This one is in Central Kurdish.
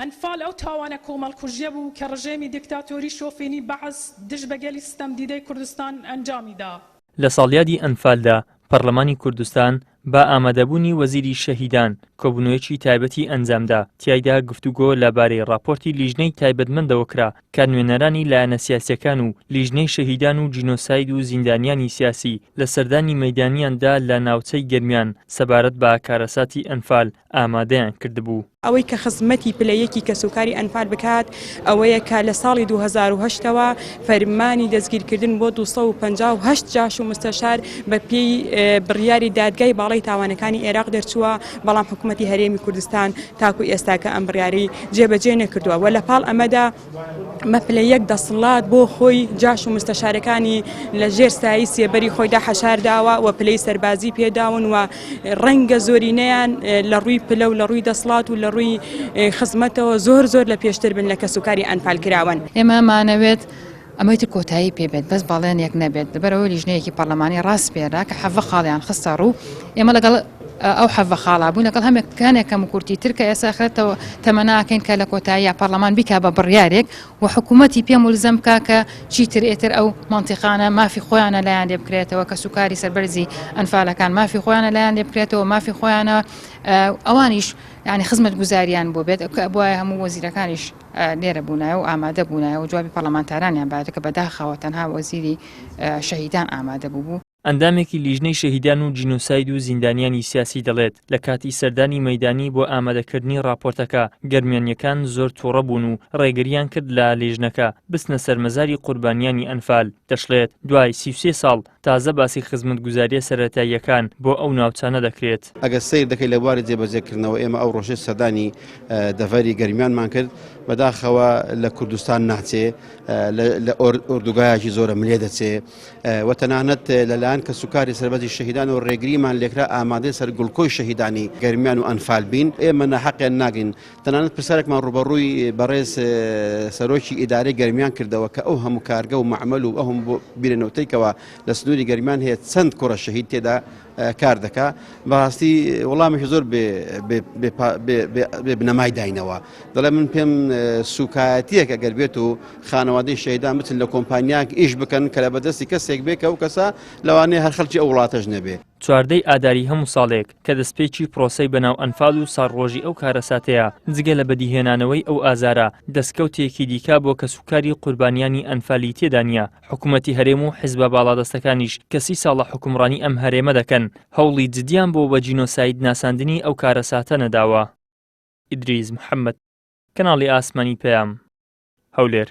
ئەنفال ئەو تاوانە کۆمەڵکوژیە بوو کە ڕژێمی دیکتاتۆری شۆفێنی بەعس دژ بە گەلی ستەمدیدەی کوردستان ئەنجامی دا. لە ساڵیادی ئەنفالدا پەڕلەمانی کوردستان بە ئامادەبوونی وەزیری شەهیدان کۆبوونەوەیەکی تایبەتی ئەنجامدا، تیایدا گفتوگۆ لەبارەی ڕاپۆرتی لیژنەی تایبەتمەندەوە کرا کە نوێنەرانی لایەنە سیاسییەکان و لیژنەی شەهیدان و جینۆساید و زیندانیانی سیاسی لە سەردانی مەیدانیاندا لە ناوچەی گەرمیان سەبارەت بە کارەساتی ئەنفال ئامادەیان کردبوو. ئەوەی کە خزمەتی پلە یەکی کەسوکاری ئەنفال بکات ئەوەیە کە لە ساڵی 2008 ەوە فەرمانی دەستگیرکردن بۆ 258 جاش و مستەشار بە پێی بڕیاری دادگای باڵای تاوانەکانی ئێراق دەرچووە، بەڵام حکوومەتی هەرێمی کوردستان تاکو ئێستاکە ئەم بڕیارەی جێبەجێ نەکردووە و لە پاڵ ئەمەدا بە پلە یەک دەسەڵات بۆ خۆی جاش و مستەشارەکانی لە ژێر سایەی سێبەری خۆیدا حەشار داوە و پلەی سەربازی پێداون و ڕەنگە زۆرینەیان لە ڕووی پلە و لە ڕووی دەسڵات و لە ڕووی خزمەتەوە زۆر زۆر لە پێشتر بن لە کەسوکاری ئەنفال کراون. ئێمە مانەوێت ئەمەی تر کۆتایی پێ بێت بەس بەڵێنێک نەبێت لەبەرئەوەی لیژنەیەکی پەرلەمانی ڕاسپێرا کە حەڤە خاڵیان خستە ڕوو ئێمە لەگەڵ ئەو حەڤە خاڵا بووین لەگەڵ هەمێک کانێک کەم و کورتی تر کە ئێستا خرێتەوە تەمەناکەین کە لە کۆتاییە پەرلەمان بیکا بە بڕیارێک و حکوومەتی پێ مولزەم بکا کە چیتر ئێتر ئەو مەنتیقانە مافی خۆیانە لایان لێ بکرێتەوە کەسوکاری سەربەرزی ئەنفالەکان مافی خۆیانە لایان لێ بکرێتەوە مافی خۆیانە ئەوانیش یعنی خزمەتگوزاریان بۆ بێت کە بواە هەموو وەزیرەکانیش لێرە بوونایە و ئامادە بوونایە و جوابی پەڕلەمانتارانیان بایەتە کە بەداخەوە تەنها وەزیری شەهیدان ئامادە بووبوو. ئەندامێکی لیژنەی شەهیدان و جینۆساید و زیندانیانی سیاسی دەڵێت، لە کاتی سەردانی مەیدانی بۆ ئامادەکردنی ڕاپۆرتەکە، گەرمیانییەکان زۆر توڕە بوون و ڕێگرییان کرد لە لیژنەکە بچنە سەر مەزاری قوربانیانی ئەنفال، دەشڵێت، دوای 33 ساڵ تازە باسی خزمەتگوزارییە سەرەتاییەکان بۆ ئەو ناوچانە دەکرێت. ئەگەر سەیر دەکەی لە بواری جێبەجێکردنەوە ئێمە ئەو ڕۆژەی سەردانی دەڤەری گەرمیانمان کرد، بەداخەوە لە کوردستان ناچێ، لە ئۆردوگایەکی زۆرە ملێ دەچێ و تەنانەت لەلایەن کەسوکاری سەربەزی شەهیدان و ڕێگریمان لێکرا ئامادەی سەر گوڵکۆی شەهیدانی گەرمیان و ئەنفال بین، ئێمە ناحەقیان ناگرین، تەنانەت پرسیارێکمان ڕووبەڕووی بەڕێز سەرۆکی ئیدارەی گەرمیان کردەوە کە ئەو هەموو کارگە و مەعمەل و ئەو هەموو بیرە نەوتەی کەوا لە سنووری گەرمیان هەیە چەند کوڕە شەهید تێدا کار دەکا بەڕاستی وەڵامێکی زۆر بێ بنەمای داینەوە دەڵێ من پێم سوکایەتیەک ئەگەر بێت و خانەوادەی شەهیدان بچن لە کۆمپانیاک ئیش بکەن کە لە بەدەستی کەسێک بێ کە ئەو کەسە لەوانەیە هەر خەڵکی ئەو وڵاتەش نەبێ. چواردەی ئاداری هەموو ساڵێک کە دەستپێکی پرۆسەی بەناو ئەنفال و ساڵڕۆژی ئەو کارەساتەیە، جگە لە بەدیهێنانەوەی ئەو ئازارە، دەستکەوتێکی دیکە بۆ کەسوکاری قوربانیانی ئەنفالی تێدا نییە، حکومەتی هەرێم و حزبە باڵادەستەکانیش کە سی ساڵە حوکمڕانی ئەم هەرێمە دەکەن، هەوڵی جدیان بۆ بە جینۆساید ناساندنی ئەو کارەساتە نەداوە. ئیدریس محەمەد، کەناڵی ئاسمانی پەیام، هەولێر.